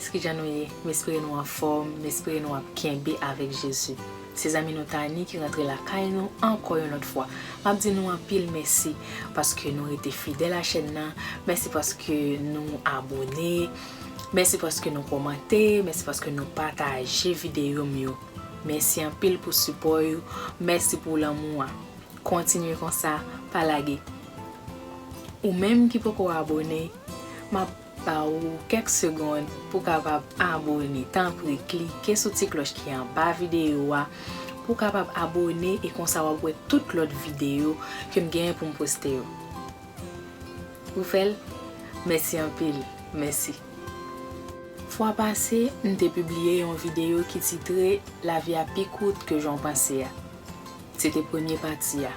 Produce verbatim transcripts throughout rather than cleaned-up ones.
Kijan nou ye? M espere nou anfòm, m espere nou ap kenbe avèk Jezi. Se zanmi nou Tani ki rantre lakay nou ankò yon lòt fwa. M ap di nou anpil mèsi paske nou rete fidèl a chèn nan. Mèsi paske nou abòne. Mèsi paske nou kòmante. Mèsi paske nou pataje videyo m yo. Mèsi anpil pou sipò yo. Mèsi pou lanmou a. Kontinye konsa, pa lage. Ou menm ki poko abòne, m ap ba ou kèk segonn pou w kapab abòne. Tanpri, klike sou ti klòch ki anba videyo a pou w kapab abòne e konsa w ap wè tout lòt videyo ke m genyen pou m poste yo. Ou fè l? Mèsi anpil. Mèsi. Fwa pase, m te pibliye yon videyo ki titre La vie a pi kout ke jan w panse a. Se te premye pati a.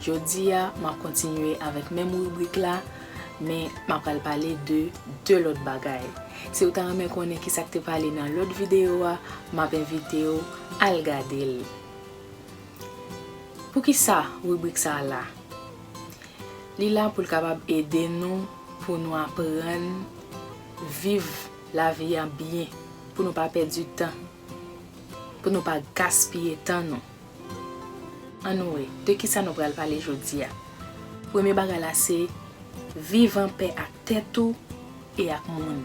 Jodi a, m ap kontinye avèk menm ribrik la, men m ap pral pale de de lòt bagay. Si w ta renmen konnen kisa k te pale nan lòt videyo a, m ap envite w al gade l. Poukisa ribrik sa a la? Li la pou l kapab ede nou, pou nou aprann viv lavi a byen, pou nou pa pèdi tan, pou nou pa gaspiye tan nou. Ann nou wè, de kisa nou pral pale jodi a? Premye bagay la se viv anpè ak tèt ou e ak moun.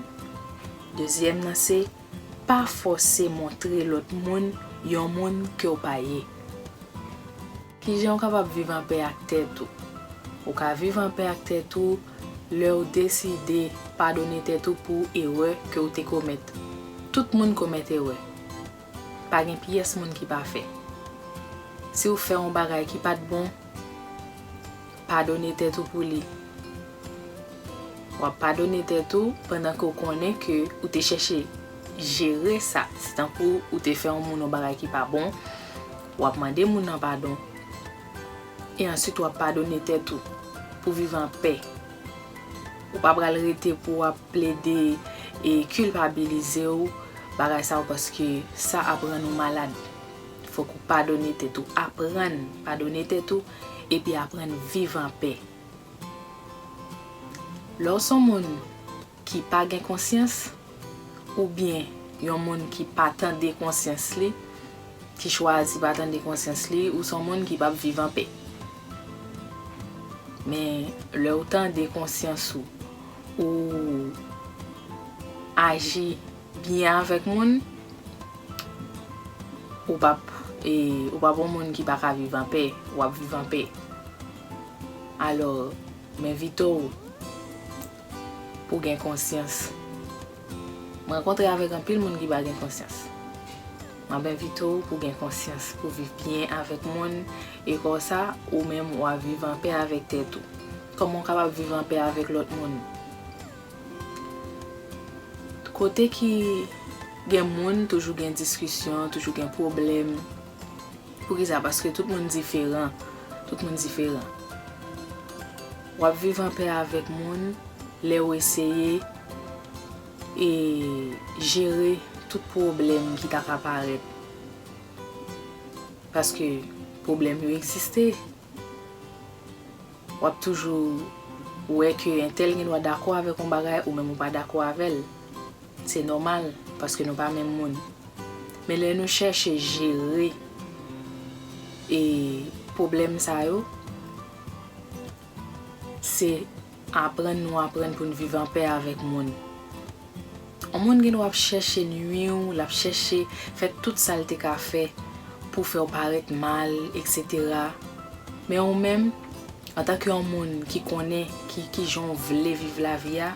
Dezyèm nan se pa fòse montre lòt moun yon moun ke w pa ye. Kijan w kapab viv anpè ak tèt ou? Ou ka viv anpè ak tèt ou lè w deside padone tèt ou pou erè ke w te komèt. Tout moun komèt erè. Pa gen pyès moun ki pafè. Si w fè yon bagay ki pa t bon, padone tèt ou pou li. W ap padone tèt ou pandan ke w konnen ke ou te chèche jere sa. Se tankou ou te fè yon moun yon bagay ki pa bon, w ap mande moun nan padon. E answit, w ap padone tèt ou pou viv anpè. Ou pa pral rete pou w ap plede e kilpabilize w bagay sa yo, paske sa ap rann ou malad. Fòk ou padone tèt ou, aprann padone tèt ou, epi aprann viv anpè. Lè w se yon moun ki pa gen konsyans, oubyen yon moun ki pa tande konsyans li, ki chwazi pa tande konsyans li, ou se yon moun ki p ap viv anpè. Men, lè w tande konsyans ou, ou aji byen avèk moun, ou p ap, e, ou p ap yon moun ki pa ka viv anpè, w ap viv anpè. Alò, m envite w pou gen konsyans. M rankontre avèk anpil moun ki pa gen konsyans. M ap envite w pou gen konsyans, pou viv byen avèk moun, e konsa, ou menm, w ap viv anpè avèk tèt ou. Kòman w kapab viv anpè avèk lòt moun? Kote ki gen moun, toujou gen diskisyon, toujou gen pwoblèm. Poukisa? Paske tout moun diferan. Tout moun diferan. W ap viv anpè avèk moun lè w eseye e jere tout pwoblèm ki ta ka parèt. Paske pwoblèm yo egziste. W ap toujou wè ke entèl gen dwa dakò avèk yon bagay, ou menm ou pa dakò avè l. Se nòmal, paske nou pa menm moun. Men lè nou chèche jere, e, pwoblèm sa yo, se aprann nou aprann pou n viv anpè avèk moun. Yon moun gen dwa ap chèche nwi w, l ap chèche fè tout sa l te ka fè pou fè w parèt mal, etsetera. Men ou menm, antanke yon moun ki konnen ki, kijan w vle viv lavi a,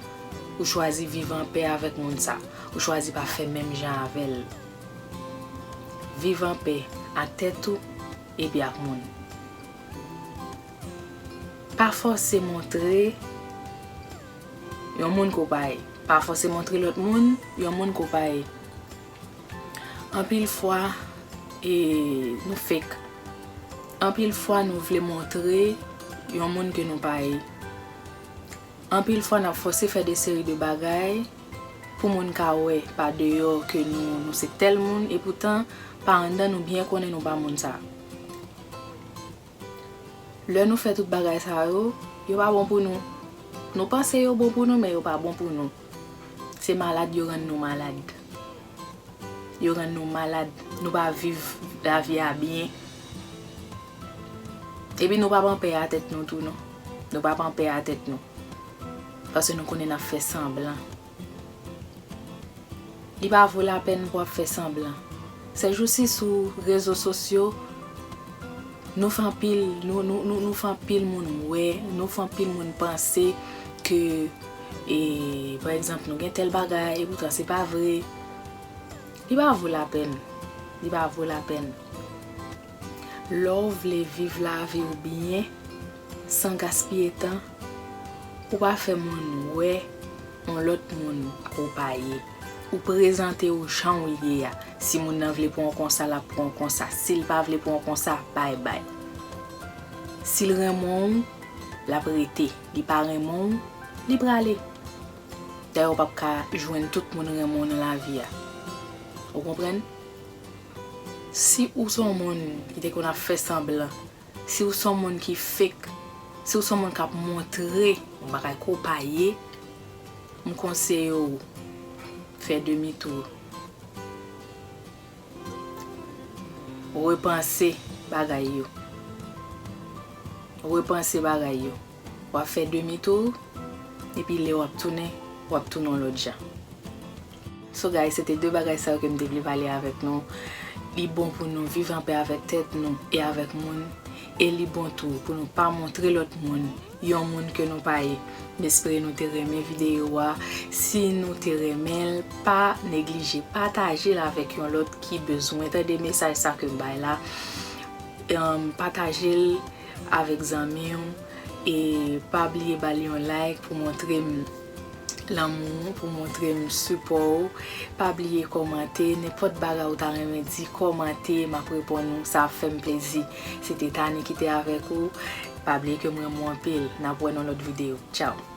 ou chwazi viv anpè avèk moun sa. Ou chwazi pa fè menm jan avè l. Viv anpè ak tèt ou epi ak moun. Pa fòse montre yon moun ke w pa ye. Pa fòse montre lòt moun yon moun ke w pa ye. Anpil fwa, e, nou fake. Anpil fwa, nou vle montre yon moun ke nou pa ye. Anpil fwa, n ap fòse fè de seri de bagay pou moun ka wè pa deyò ke nou, nou se tèl moun, epoutan, pa anndan, nou byen konnen nou pa moun sa. Lè nou fè tout bagay sa yo, yo pa bon pou nou. Nou panse yo bon pou nou, men yo pa bon pou nou. Se malad yo rann nou malad. Yo rann nou malad. Nou pa viv lavi a byen. Epi nou pa pran pè a tèt nou tou non. Nou pa pran pè a tèt nou. Paske nou konnen n ap fè sanblan. Li pa vo lapèn pou ap fè sanblan. Sèjousi sou rezo sosyo, nou fè anpil, nou, nou, nou, nou fè anpil moun wè, nou fè anpil moun panse ke, e, pa egzanp, nou gen tèl bagay, epoutan se pa vre. Li pa vo lapèn. Li pa vo lapèn. Lè w vle viv lavi w byen, san gaspiye tan, ou pa fè moun wè yon lòt moun ke w pa ye. Ou prezante w jan w ye a. Si moun nan vle pran w konsa, l ap pran w konsa. Si l pa vle pran w konsa, bay bay. Si l renmen w, l ap rete. Li pa renmen w, li prale. Dayè, w p ap ka jwenn tout moun renmen w nan lavi a. Ou konprann? Si ou se yon moun ki te konn ap fè sanblan, si ou se yon moun ki fake, si ou se yon moun k ap montre yon bagay ke w pa ye, m konseye w fè demi tou. Repanse bagay yo. Repanse bagay yo. W ap fè demi tou, epi lè w ap tounen, w ap tounen yon lòt jan. So guys, se te de bagay sa yo ke m te vle pale avèk nou. Li bon pou nou viv anpè avèk tèt nou e avèk moun. E li bon tou pou nou pa montre lòt moun yon moun ke nou pa ye. M espere nou te renmen videyo a. Si nou te renmen l, pa neglije pataje l avèk yon lòt ki bezwen tande mesaj sa ke m bay la. Em, pataje l avèk zanmi w. E pa bliye ba l yon like pou montre m lanmou, pou montre m sipò w. Pa bliye kòmante, nenpòt bagay ou ta renmen di, kòmante, m ap reponn ou, sa ap fè m plezi. Se te Tani ki te avèk ou. Pa bliye ke m renmen w anpil. N ap wè nan lòt videyo. Tchao!